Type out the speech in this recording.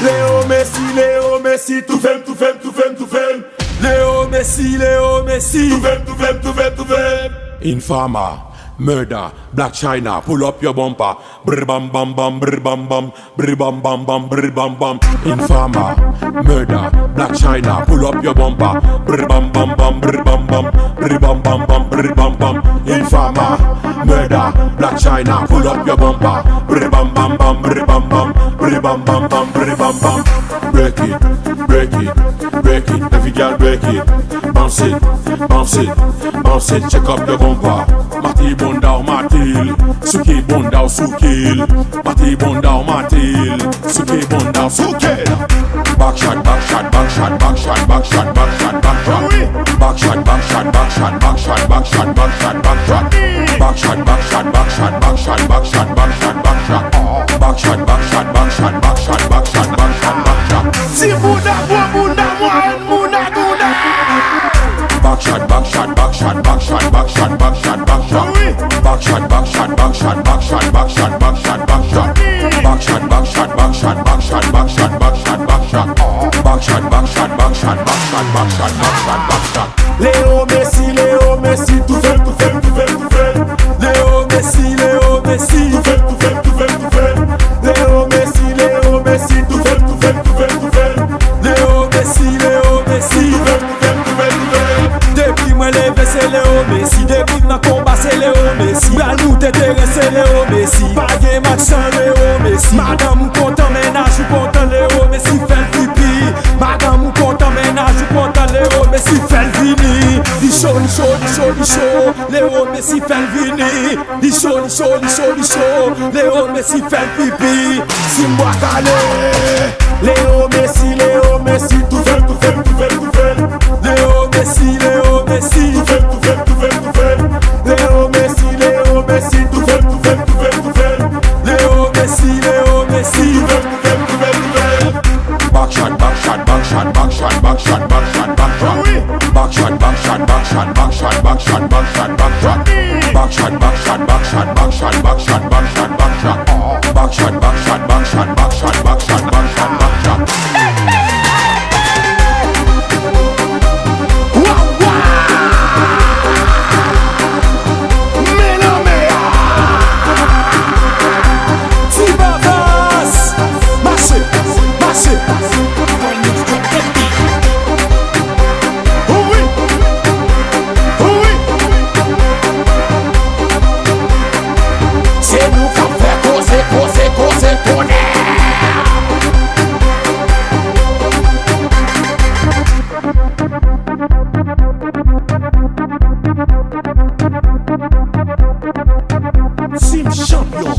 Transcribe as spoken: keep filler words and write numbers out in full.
Leo Messi, Leo Messi, toufe m, toufe m, toufe m, toufe m. Leo Messi, Leo Messi, toufe m, toufe m, toufe m, toufe m. Infama, Murda, Blac Chyna, pull up your bumper. Brr bam bam bam, brr bam bam, brr bam bam bam, brr bam bam. Infama, Murda, Blac Chyna, pull up your bumper. Brr bam bam bam, brr bam bam, brr bam bam bam, brr bam bam. Infama, Murda, Blac Chyna, pull up your bumper. Brr bam bam bam, brr bam bam, brr bam bam bam, brr bam bam. Break it, break it, break it, every girl break it. Bounce it, bounce it, bounce it, shake up your bumper. Mati bunda w, mati l, souke bunda w, souke l. Mati bunda w, mati l, souke bunda w, souke l. Back shot, back shot, back shot, back shot, back shot, back shot, back shot. Back shot, back shot, back shot, back shot, back shot, back shot, back shot. Back shot, back shot, back shot, back shot, back shot, back shot, back shot. Back shot, back shot, back shot, back shot, back shot, back shot, back shot. Ti bouda, gwo bouda, mwayenn bouda, bouda. Back shot, back shot, back shot, back shot, back shot, back shot, back shot. Back shot, back shot, back shot, back shot, back shot, back shot, back shot. Back shot, back shot, back shot, back shot, back shot, back shot, back shot. Back shot, back shot, back shot, back shot, back shot, back shot, back shot. Leo Messi, Leo Messi, toufe m, toufe m, toufe m, toufe m. Leo Messi, Leo Messi, toufe m, toufe m, toufe m, toufe m. Leo Messi, Leo Messi, toufe m, toufe m, toufe m, toufe m. Leo Messi, Leo Messi, toufe m, toufe m, toufe m, toufe m. Depi mwen leve se Leo Messi, depi m nan konba se Leo Messi. Bral nou te tere se Leo Messi. Pa gen match san Leo Messi. Madanm ou kontan, mennaj ou kontan, Leo Messi fè l pipi. Madanm ou kontan, mennaj ou kontan, Leo Messi fè l vini. Li cho, li cho, li cho, li cho, Leo Messi fè l vini. Li cho, li cho, li cho, li cho, Leo Messi fè l pipi. Simbwa kale. Leo Messi, Leo Messi, toufe m, toufe m, toufe m, toufe m. Leo Messi, Leo Messi, toufe m, toufe m, toufe m, toufe m. Leo Messi, Leo Messi, toufe m, toufe m, toufe m, toufe m. Leo Messi, Leo Messi, toufe m, toufe m, toufe m, toufe m. Back shot, back shot, back shot, back shot, back shot, back shot, back shot. Back shot, back shot, back shot, back shot, back shot, back shot, back shot. Back shot, back shot, back shot, back shot, back shot, back shot, back shot. Back shot, back shot, back shot, back shot, back shot, back shot, back shot. Wa, wa! Men nan men an! Ti Babas! Mache! Mache! Wi! Wi! Se nou k ap fè koze, koze, koze, tonè! Team Champion.